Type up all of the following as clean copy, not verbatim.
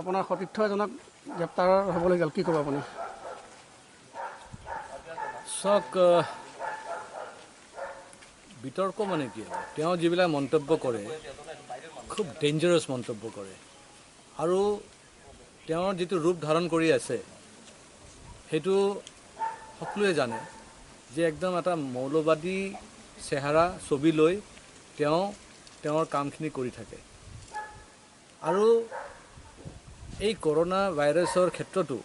আপোনাৰ সতীৰ্থ এজনক গ্ৰেপ্তাৰ হ'বলৈ গ'ল, কি ক'ব আপুনি? চাওক, বিতৰ্ক মানে কি হ'ব, তেওঁ যিবিলাক মন্তব্য কৰে খুব ডেঞ্জাৰাছ মন্তব্য কৰে আৰু তেওঁৰ যিটো ৰূপ ধাৰণ কৰি আছে সেইটো সকলোৱে জানে যে একদম এটা মৌলবাদী চেহেৰা ছবি লৈ তেওঁ তেওঁৰ কামখিনি কৰি থাকে। আৰু এই কৰোণা ভাইৰাছৰ ক্ষেত্ৰতো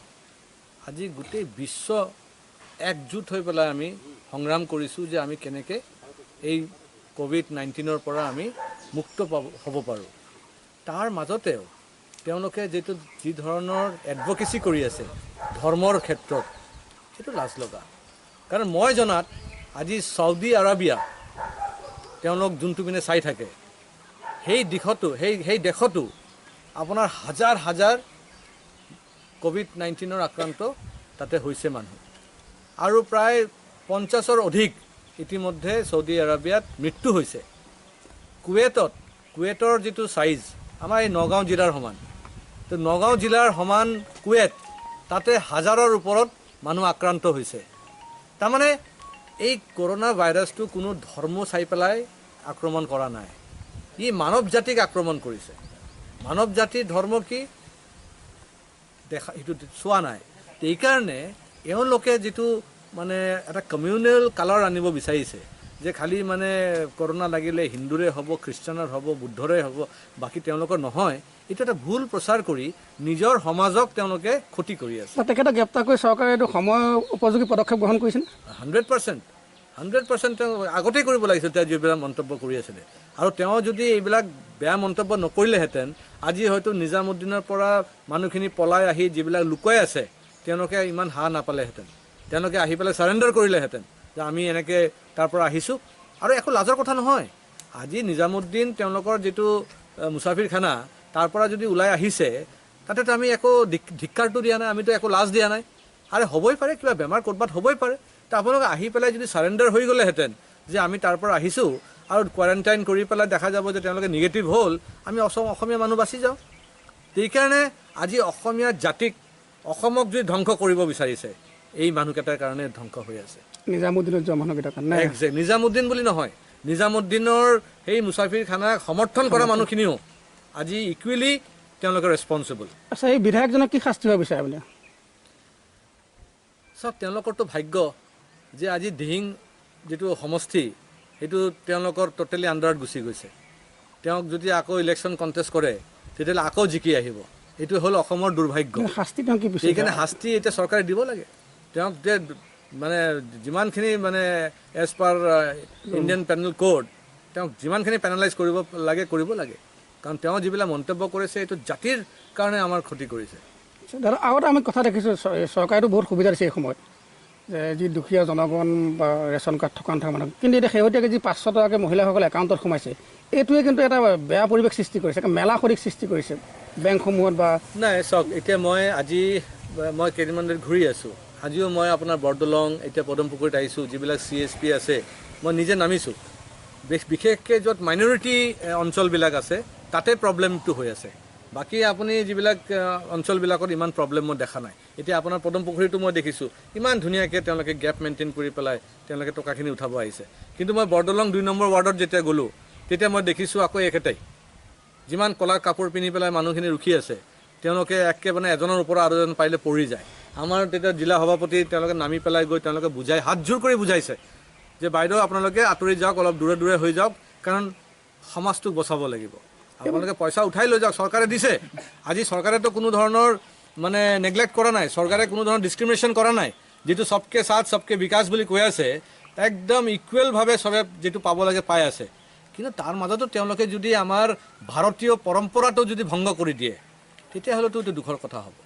আজি গোটেই বিশ্ব একজোট হৈ পেলাই আমি সংগ্ৰাম কৰিছোঁ যে আমি কেনেকৈ এই ক'ভিড-19ৰ পৰা আমি মুক্ত হ'ব পাৰোঁ। তাৰ মাজতেও তেওঁলোকে যি ধৰণৰ এডভকেচি কৰি আছে ধৰ্মৰ ক্ষেত্ৰত, সেইটো লাজ লগা। কাৰণ মই জনাত আজি ছৌদি আৰবিয়া তেওঁলোক যোনটো পিনে চাই থাকে সেই দিশতো, সেই দেশতো আপোনাৰ হাজাৰ হাজাৰ ক'ভিড-19ৰ আক্ৰান্ত তাতে হৈছে মানুহ আৰু প্ৰায় 50ৰ অধিক ইতিমধ্যে ছৌদি আৰবিয়াত মৃত্যু হৈছে। কুৱেটৰ যিটো চাইজ আমাৰ এই নগাঁও জিলাৰ সমান, তো নগাঁও জিলাৰ সমান কুৱেট, তাতে হাজাৰৰ ওপৰত মানুহ আক্ৰান্ত হৈছে। তাৰমানে এই কৰোণা ভাইৰাছটো কোনো ধৰ্ম চাই পেলাই আক্ৰমণ কৰা নাই, ই মানৱ জাতিক আক্ৰমণ কৰিছে। মানৱ জাতিৰ ধৰ্ম কি দেখা সেইটো চোৱা নাই। সেইকাৰণে এওঁলোকে যিটো মানে এটা কমিউনেল কালাৰ আনিব বিচাৰিছে যে খালি মানে কৰোণা লাগিলে হিন্দুৰে হ'ব, খ্ৰীষ্টানৰ হ'ব, বুদ্ধৰে হ'ব, বাকী তেওঁলোকৰ নহয়, এইটো এটা ভুল প্ৰচাৰ কৰি নিজৰ সমাজক তেওঁলোকে ক্ষতি কৰি আছে। তেখেতক গ্ৰেপ্তাৰ কৰি চৰকাৰে এইটো সময় উপযোগী পদক্ষেপ গ্ৰহণ কৰিছেনে? 100% তেওঁ আগতেই কৰিব লাগিছিল, তেওঁ যিবিলাক মন্তব্য কৰি আছিলে। আৰু তেওঁ যদি এইবিলাক বেয়া মন্তব্য নকৰিলেহেঁতেন আজি হয়তো নিজামুদ্দিনৰ পৰা মানুহখিনি পলাই আহি যিবিলাক লুকুৱাই আছে তেওঁলোকে ইমান সাহ নাপালেহেঁতেন, তেওঁলোকে আহি পেলাই চাৰেণ্ডাৰ কৰিলেহেঁতেন যে আমি এনেকৈ তাৰ পৰা আহিছোঁ। আৰু একো লাজৰ কথা নহয়, আজি নিজামুদ্দিন তেওঁলোকৰ যিটো মুছাফিৰখানা তাৰ পৰা যদি ওলাই আহিছে তাতেতো আমি একো ধিক্কাৰটো দিয়া নাই, আমিতো একো লাজ দিয়া নাই। আৰে হ'বই পাৰে, কিবা বেমাৰ ক'ৰবাত হ'বই পাৰে। তো আপোনালোকে আহি পেলাই যদি চাৰেণ্ডাৰ হৈ গ'লেহেঁতেন যে আমি তাৰ পৰা আহিছোঁ আৰু কোৱাৰেণ্টাইন কৰি পেলাই দেখা যাব যে তেওঁলোকে নিগেটিভ হ'ল, আমি অসমীয়া মানুহ বাচি যাওঁ। সেইকাৰণে আজি অসমীয়া জাতিক, অসমক যদি ধ্বংস কৰিব বিচাৰিছে এই মানুহকেইটাৰ কাৰণে ধ্বংস হৈ আছে। নিজামুদ্দিনত যোৱা মানুহকেইটাৰ কাৰণে। একজেক্ট, নিজামুদ্দিন বুলি নহয়, নিজামুদ্দিনৰ সেই মুছাফিৰ খানাক সমৰ্থন কৰা মানুহখিনিও আজি ইকুৱেলি তেওঁলোকে ৰেচপনচিবল। আচ্ছা, এই বিধায়কজনক কি শাস্তি হোৱা বিচাৰে আপুনি? চাওক, তেওঁলোকৰতো ভাগ্য যে আজি দিহিং যিটো সমষ্টি সেইটো তেওঁলোকৰ ট'টেলি আণ্ডাৰত গুচি গৈছে। তেওঁক যদি আকৌ ইলেকশ্যন কণ্টেষ্ট কৰে তেতিয়াহ'লে আকৌ জিকি আহিব। এইটো হ'ল অসমৰ দুৰ্ভাগ্য। কিন্তু শাস্তি তেওঁ কি বিচাৰিছে? সেইকাৰণে শাস্তি এতিয়া চৰকাৰে দিব লাগে তেওঁক, যে মানে যিমানখিনি মানে as per Indian penal code তেওঁক যিমানখিনি পেনেলাইজ কৰিব লাগে কৰিব লাগে। কাৰণ তেওঁ যিবিলাক মন্তব্য কৰিছে এইটো জাতিৰ কাৰণে আমাৰ ক্ষতি কৰিছে। দাদা, আৰু এটা আমি কথা দেখিছোঁ, চৰকাৰেতো বহুত সুবিধা দিছে এই সময়ত যে যি দুখীয়া জনগণ বা ৰেচন কাৰ্ড থকা নথকা মানুহ, কিন্তু এতিয়া শেহতীয়াকৈ যি 500 টকাকৈ মহিলাসকলে একাউণ্টত সোমাইছে এইটোৱে কিন্তু এটা বেয়া পৰিৱেশ সৃষ্টি কৰিছে, এটা মেলা সদৃশ সৃষ্টি কৰিছে বেংকসমূহত বা নাই। চাওক, এতিয়া মই আজি মই কেইদিনমান ধৰি ঘূৰি আছোঁ, আজিও মই আপোনাৰ বৰদলং এতিয়া পদুমপুখুৰীত আহিছোঁ, যিবিলাক চি এছ পি আছে মই নিজে নামিছোঁ। বিশেষকৈ য'ত মাইনৰিটি অঞ্চলবিলাক আছে তাতে প্ৰব্লেমটো হৈ আছে। বাকী আপুনি যিবিলাক অঞ্চলবিলাকত ইমান প্ৰব্লেম মই দেখা নাই। এতিয়া আপোনাৰ পদুমপুখুৰীটো মই দেখিছোঁ ইমান ধুনীয়াকৈ তেওঁলোকে গেপ মেইনটেইন কৰি পেলাই তেওঁলোকে টকাখিনি উঠাব আহিছে। কিন্তু মই বৰদলং 2 নম্বৰ ৱাৰ্ডত যেতিয়া গ'লোঁ তেতিয়া মই দেখিছোঁ আকৌ একেটাই, যিমান ক'লা কাপোৰ পিন্ধি পেলাই মানুহখিনি ৰখি আছে তেওঁলোকে একে মানে এজনৰ ওপৰত আৰু এজন পাৰিলে পৰি যায়। আমাৰ তেতিয়া জিলা সভাপতি তেওঁলোকে নামি পেলাই গৈ তেওঁলোকে বুজাই, হাত জোৰ কৰি বুজাইছে যে বাইদেউ আপোনালোকে আঁতৰি যাওক, অলপ দূৰে দূৰে হৈ যাওক, কাৰণ সমাজটোক বচাব লাগিব। আপোনালোকে পইচা উঠাই লৈ যাওক, চৰকাৰে দিছে। আজি চৰকাৰেতো কোনো ধৰণৰ মানে নেগলেক্ট কৰা নাই, চৰকাৰে কোনো ধৰণৰ ডিছক্ৰিমিনেশ্যন কৰা নাই। যিটো চবকে সাথ চবকে বিকাশ বুলি কৈ আছে, একদম ইকুৱেলভাৱে চবে যিটো পাব লাগে পাই আছে। কিন্তু তাৰ মাজতো তেওঁলোকে যদি আমাৰ ভাৰতীয় পৰম্পৰাটো যদি ভংগ কৰি দিয়ে তেতিয়াহ'লেতো এইটো দুখৰ কথা হ'ব।